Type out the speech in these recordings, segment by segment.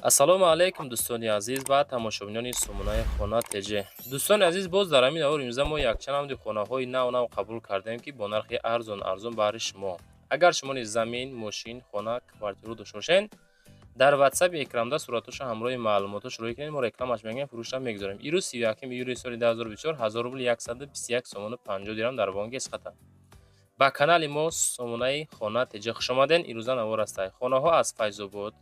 Ассалому алайкум, дӯстони азиз ва тамошобинони сомонаи Хона ТЖ. Дӯстони азиз, боз дар ҳамин навор имрӯза мо якчанд намуди хонаҳои нав нав қабул кардем, ки бо нархи арзон арзон баҳри шумо. Агар шумо низ замин, мошин, хона, квартира дошта бошед, дар ватсапи экранда суратҳоша ҳамроҳи маълумотош рӯй кунед, мо рекламаш мегӯем, фурӯшам мегузорем. Ирӯз, 31 июли соли 2024, 1000 рубл 121 сомону 50 дирам дар бонки Эсхата. Ба канали мо, сомонаи Хона ТЖ, хушомаден. Ирӯза навор ҳастай хонаҳо аз Файзобод,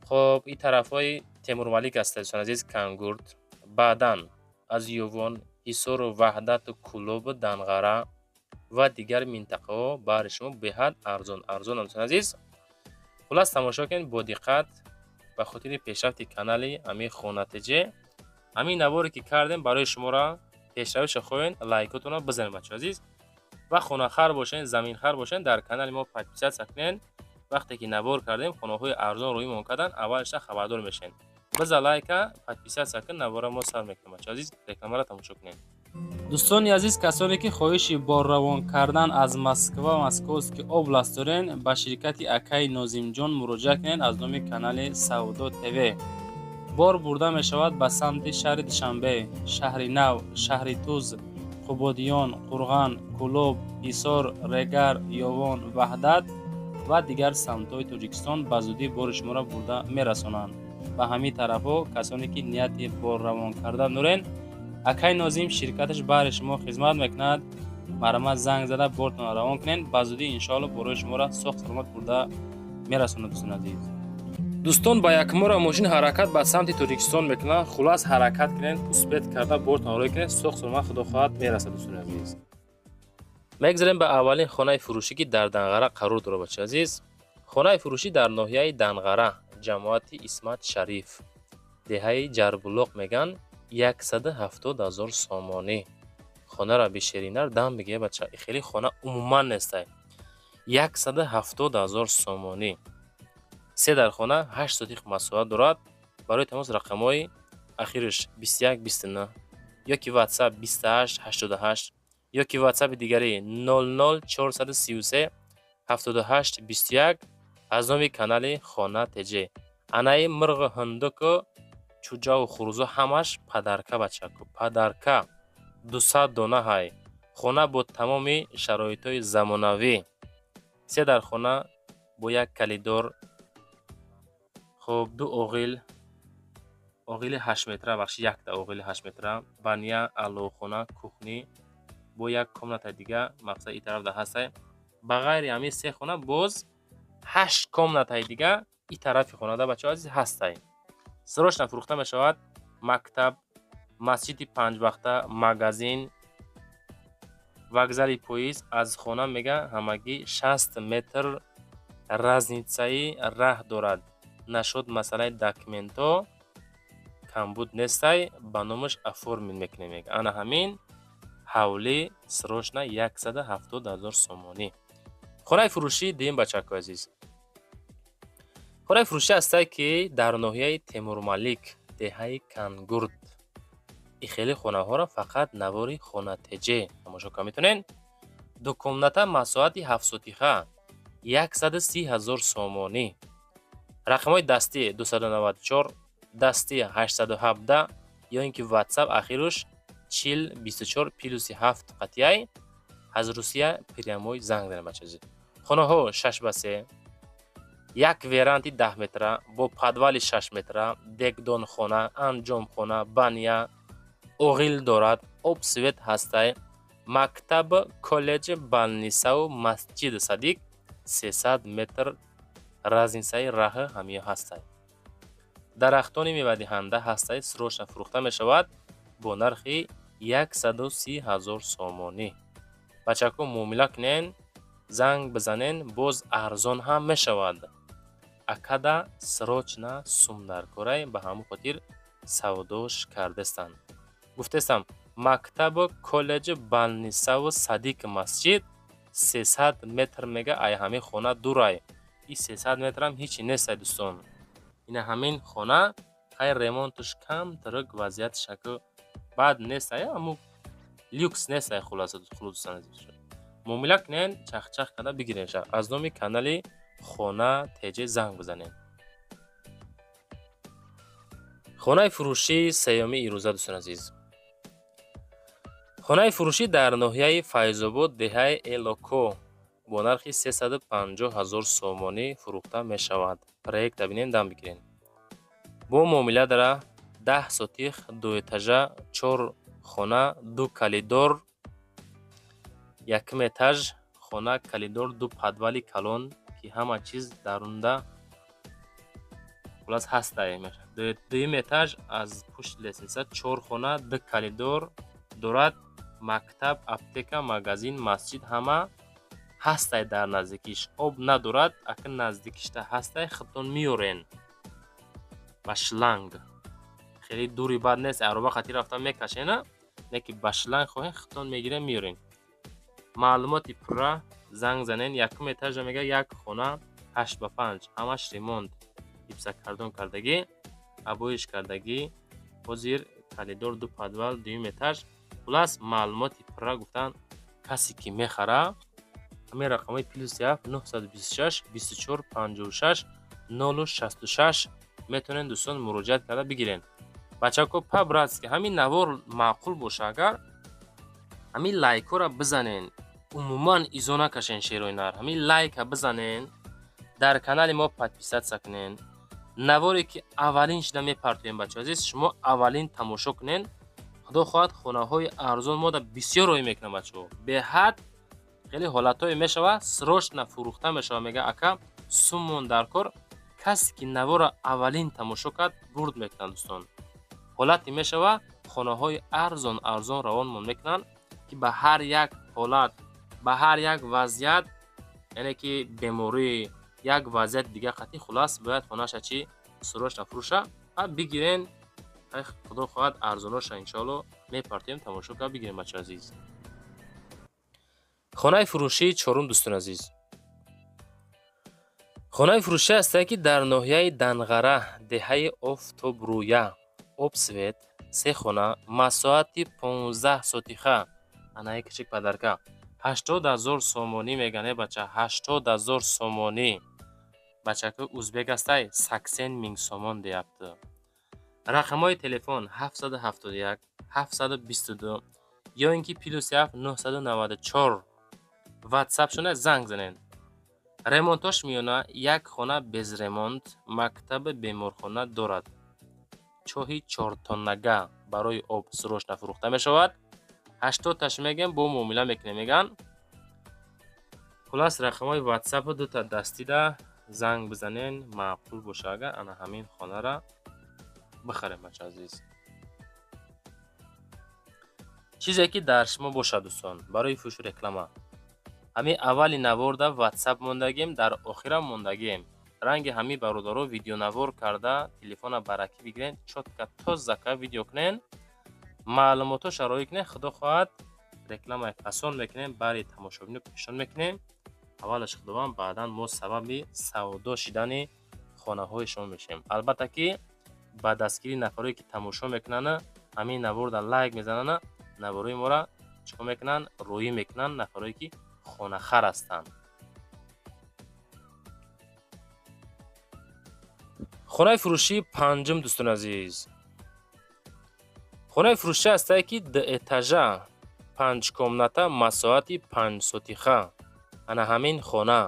хоб, ин тарафҳои Темурмалик аст, дӯстони азиз, Кангурт, баъдан аз Ёвон, Ҳисору Ваҳдату Кӯлобу Данғара ва дигар минтақаҳо баҳри шумо беҳад арзон арзон. Дӯстони азиз, хуллас, тамошо кунед бо диққат. Ба хотири пешрафти канали ҳамин Хона ТЖ ҳамин наворе ки кардем барои шуморо пешравиша хоҳед, лайкотонро бизанед, бачаҳо азиз, ва хонахар бошед, заминхар бошед, дар канали мо подписаться кунед. Вақте ки навор кардем, хонаҳои арзон рӯимон кардан, аввалша хабардор мешавед. Биза лайка, подписаться кун. Навора мо сар мекунем, бачаҳо азиз, рекламаро тамошо кунед. Дӯстони азиз, касоне ки хоҳиши борравон кардан аз Москва, Московский область дорен, ба ширкати акаи Нозимҷон муроҷиат кунед. Аз номи канали Савдо ТВ бор бурда мешавад ба самти шаҳри Душанбе, Шаҳри Нав, Шаҳри Туз, Қубодиён, Қурған, Кӯлоб, Ҳисор, Регар, Ёвон, Ваҳдат ва дигар самтҳои Тоҷикистон. Ба зудӣ бори шуморо бурда мерасонанд ба ҳамин тарафҳо. Касоне ки нияти борравон кардан дорен, акаи Нозим ширкаташ баҳри шумо хизмат мекунад. Марҳамат, занг зада бортонро равон кунед. Ба зудӣ, иншоалло, борои шуморо соғ саломат бурда мерасонад, дӯстони азиз. Дӯстон, ба якмора мошин ҳаракат ба самти Тоҷикистон мекунад. Хуллас, ҳаракат кунед, успеть карда бортон рой кунед, соғ саломат, худо хоҳад, мерасад. Дӯстони азиз, мегзарем ба аввалин хонаи фурӯшӣ, ки дар Данғара қарор дорад. Бачаи азиз, хонаи фурӯшӣ дар ноҳияи Данғара, ҷамоати Исмат Шариф, деҳаи Ҷарбулоқ мегӯянд, 170 000 сомонӣ. Хонаро бишеринар дам бигир, бача, хеле хона умуман нестай. 170 000 сомонӣ, се дар хона, 8 сотих масоҳат дорад. Барои тамос рақамҳои ахираш 21 29 ёки ватсап 28 88 ёки ватсапи дигари 00 433 78 21. Аз номи канали Хона ТЖ анаи мирғу ҳиндуку чӯҷаву хурӯзо ҳамаш подарка, бачаку, подарка. 200 дона ҳай. Хона бо тамоми шароитҳои замонавӣ, се дар хона бо як коридор, хуб, ду оғил, оғили 8 метра, бахши, якта оғили 8 метра, баня, аловхона, кухня бо як комнатаи дига, мақсад, ин тараф да ҳастай. Ба ғайри ҳамин се хона боз ҳашт комнатаи дига ин тарафи хонада, бачаҳо азиз, ҳастай. Срочно фурӯхта мешавад. Мактаб, масҷиди панҷвақта, магазин, вокзали поезд аз хона мега ҳамагӣ 60 метр разницаи раҳ дорад. Нашуд, масъалаи документҳо камбуд нестай, ба номаш оформить мекунем, мега. Ана ҳамин ҳавлӣ срочно 170 000 сомонӣ. Хонаи фурӯшӣ дуюм, бачаҳакои азиз, хонаи фурӯшӣ ҳастае, ки дар ноҳияи Темурмалик, деҳаи Кангурт. И хеле хонаҳоро фақат навори Хона ТЖ тамошо карда метавонед. Ду комната, масоҳати 7 сотиха, 130 000 сомонӣ. Рақамҳои дастӣ 294, дастӣ 817 ё ин ки ватсап ахируш 40 24 плюси 7 қатъияй. Аз Русия прямой занг занед, бачаҳо азиз. Хонаҳо 6 ба 3, як веранди 10 метра бо подвали 6 метра, дегдонхона, анҷомхона, баня, оғил дорад, об, свет ҳастай. Мактаб, коллеҷ, больницаву масҷид, садик 300 метр разницаи раҳ ҳамиё ҳастай. Дарахтони мевадиҳанда ҳастай. Срочно фурӯхта мешавад бо нархи 130 000 сомонӣ. Бачаҳо, муомила кунен, занг бизанен, боз арзон ҳам мешавад. Акада срочно сум даркорай, ба ҳамон хотир савдош кардестанд. Гуфтестам, мактабу коллеҷ, больницаву садик, масҷид 300 метр мега ай ҳамин хона дурай. И 300 метрам ҳичи нестай, дӯстон. Ина ҳамин хона хайр, ремонтуш камтарак, вазъияташ аку бад нестай, аммо люкс нестай. Хулоса, дӯстони азиз, муомила кунен, чахчах карда бигиренша. Аз номи канали Хона ТЖ занг бизанед. Хонаи фурӯшии сеюми ирӯза, дӯстони азиз. Хонаи фурӯшӣ дар ноҳияи Файзобод, деҳаи Элоко бо нархи 350 000 сомонӣ фурӯхта мешавад. Проекта бинем, дам бигирем. Бо муомила дара 10 сотих, ду этажа, чор хона, ду коридор, якум этаж, хона, коридор, ду подвали калон, ки ҳама чиз дарунда хулас ҳастай. Дуюм этаж аз пушти лестница чор хона, ду коридор дорад, мактаб, аптека, магазин, масҷид ҳама ҳастай дар наздикиш. Об надорад, акн наздикишта ҳастай, худтон меёрен ба шланг. Хеле дури бад нест, ароба хати рафта мекашена, не ки ба шланг хоҳем, худтон мегирем, меёрен. Маълумоти пурра занг занен. Якум этажа мега як хона 8 ба 5, ҳамаш ремонт, гипсокартон кардагӣ, обоиш кардагӣ, ҳозир коридор, ду подвал, дуюм этаж. Хулас, маълумоти пурра гуфтан, касе ки мехара, ҳамин рақамҳои +7 926 24 56 066 метавонед, дӯстон, муроҷиат карда бигирен. Бачако, по-братски, ҳамин навор маъқул боша, агар ҳамин лайкҳоро бизанен, умуман изо накашен, шерои нар, ҳамин лайка бизанен, дар канали мо подписаться кунен. Наворе ки аввалин шида мепартоем, бачаҳо азиз, шумо аввалин тамошо кунен. Худо хоҳад, хонаҳои арзон мода бисёр роҳӣ мекунам, бачаҳо. Беҳад хеле ҳолатҳое мешавад, срочно фурӯхта мешавад, мега ака, суммон дар кор. Касе ки наворро аввалин тамошо кард, бурд мекунад, дӯстон. Ҳолате мешавад, хонаҳои арзон арзон равонмон мекунанд, ки ба ҳар як ҳолат, ба ҳар як вазъият, яъне ки беморӣ, як вазъияти дигар қатъӣ, хулас, бояд хонаша чи срочно фурӯша, бигирен. Худо хоҳад, арзоноша иншоалло мепартоем, тамошо кард бигирем, бачаҳо азиз. Хонаи фурӯшии чорум, дӯстони азиз. Хонаи фурӯшӣ ҳастае, ки дар ноҳияи Данғара, деҳаи Офтобрӯя, об, свет, се хона, масоҳати 15 сотиха, анаи кичик падарка, 80 000 сомонӣ меган, е бача, 80 000 сомонӣ. Бачаки узбек ҳастай, саксен минг сомон деяпти. Рақамҳои телефон 771 722 ё ин ки +7 994 ватсапшона занг занед. Ремонтош миёна, як хона без ремонт, мактаби беморхона дорад. Чоҳи чортоннага барои об срочно фурӯхта мешавад. 80таш мегем, бо муомила мекунем, меган. Хулас, рақамҳои ватсапу дута дастида занг бизанен, маъқул боша агар, ана ҳамин хонара бихарем, бача азиз. Чизе ки дар шумо бошад, дӯстон, барои фурӯшу реклама, ҳамин аввали наворда ватсап мондагем, дар охирам мондагем. Ранги ҳамин бародаро видеонавор карда, телефона баракӣ бигирен, чётко тозака видео кунен, маълумотҳо шароӣ кунен. Худо хоҳад, рекламаи фасон мекунем, бари тамошобино пешон мекунем. Аввалаш Худованд, баъдан мо сабаби савдо шидани хонаҳои шумо мешавем. Албатта ки ба дастгирии нафарое ки тамошо мекунанд, ҳамин наворда лайк мезананд, наворои моро чикор мекунанд, роӣ мекунанд, нафарое ки хонахар ҳастанд. Хонаи фурӯшии панҷум, дӯстони азиз. Хонаи фурӯшӣ ҳастае, ки дуэтажа, панҷ комната, масоҳати 5 сотиха. Ана ҳамин хона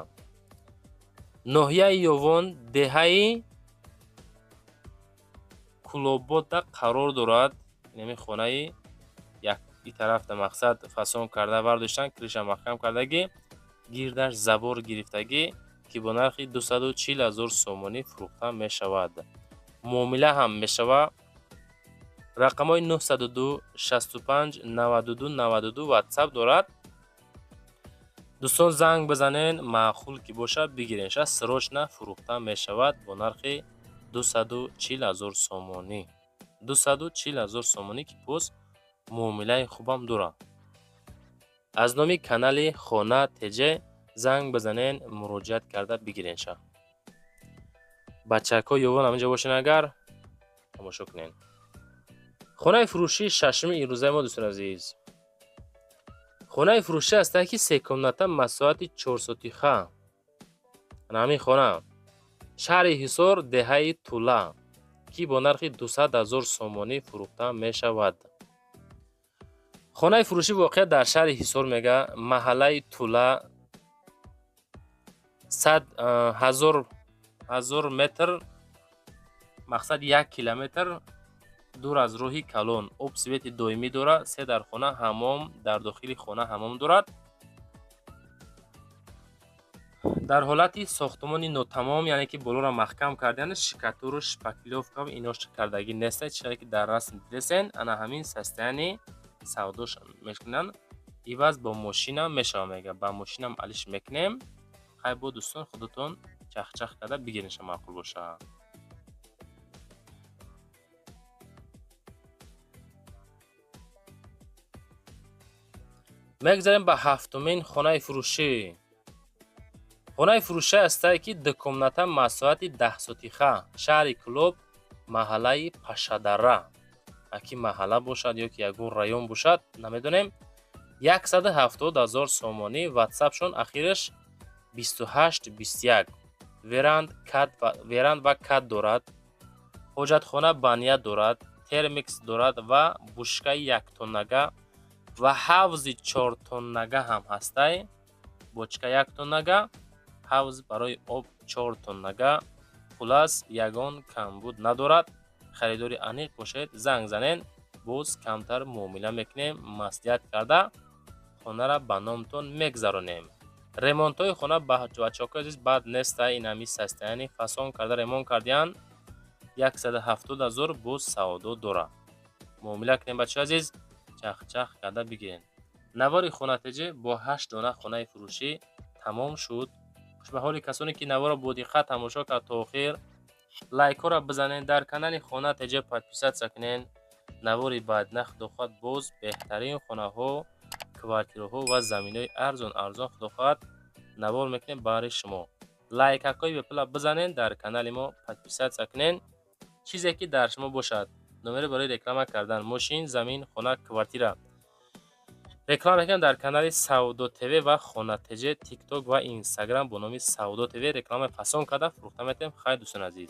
ноҳияи Ёвон, деҳаи Кулоботда қарор дорад. Инами хонаи и тарафда мақсад фасон карда вардоштан, крыша маҳкам кардагӣ, гирдаш забор гирифтагӣ, ки бо нархи 240 000 сомонӣ фурӯхта мешавад. Муомила ҳам мешавад. Рақамҳои 902 65 92 92 ватсап дорад. Дӯстон, занг бизанен, маъқул ки бошад, бигирен. Ша срочно фурӯхта мешавад бо нархи 240 000 сомонӣ. 240 000 сомонӣ, ки боз муомилаи хубам дорад. Аз номи канали Хона ТЖ занг бизанен, муроҷиат карда бигирен ша. Бачакҳо Ёвон ҳаминҷо бошен, агар тамошо кунен. Хонаи фурӯшии шашуми имрӯзаи мо, дӯстони азиз. Хонаи фурӯшӣ ҳастае, ки се комната, масоҳати 4 сотиха. Ана ҳамин хона шаҳри Ҳисор, деҳаи Тула. Ки бо нархи 200 000 сомонӣ фурӯхта мешавад. Хонаи фурӯшӣ воқеа дар шаҳри Ҳисор мега, маҳаллаи Тула, сад ҳазор метр, мақсад 1 километр дур аз роҳи калон. Об, свети доимӣ дорад, се дар хона, ҳаммом, дар дохили хона ҳаммом дорад. Дар ҳолати сохтмони нотамом, яъне ки болоро маҳкам кардан, штукатуру, шпаклёвка инош кардагӣ неста. Чизе ки дар расм дидесен, ана ҳамин состояние савдош мекунанд. Иваз бо мошинам мешавад, мега, ба мошинам алиш мекунем. Хай, бо дӯстон, худатон чахчах карда бигиринша, маъқул бошад. Мегзарем ба ҳафтумин хонаи фурӯшӣ. Хонаи фурӯшӣ ҳастае, ки дукомната, масоҳати 10 сотиха, шаҳри Кӯлоб, маҳаллаи Пашшадара, аки маҳалла бошад ё ки ягон район бошад, намедонем. 170 000 сомонӣ. Ватсапшон ахираш 2821. Веранд ва кат дорад, ҳоҷатхона, баня дорад, термикс дорад ва бушкаи яктоннага ва ҳавзи чортоннага ҳам ҳастай. Бочка яктоннага, ҳавз барои об чортоннага. Хулас, ягон камбуд надорад. Харидори аниқ бошед, занг занед, боз камтар муомила мекунем, маслиҳат карда хонара ба номтон мегзаронем. Ремонтҳои хона, бачаҳои азиз, бад неста. Ин ҳами состояние фасон карда ремонт кардиянд. 170 000 боз савдо дорад. Муомила кунем, бачаҳои азиз, чахчах карда бигиред. Навори Хонатеҷӣ бо ҳашт дона хонаи фурӯшӣ тамом шуд. Хуш ба ҳоли касоне, ки наворро бо диққат тамошо кард то охир. Лайкҳоро бизанед, дар канали Хона Теҷа подписаться кунед. Навори баъдина, худо хоҳад, боз беҳтарин хонаҳо, квартираҳо ва заминҳои арзон арзон, худо хоҳад, навор мекунем баҳри шумо. Лайкакҳои бепула бизанед, дар канали мо подписаться кунед. Чизе ки дар шумо бошад, номеро барои реклама кардан, мошин, замин, хона, квартира реклама мекунем дар канали Савдо ТВ ва Хона ТЖ, Тикток ва Инстаграм бо номи Савдо ТВ реклама фасон карда фурӯхта метавонем. Хайр, дӯстони азиз.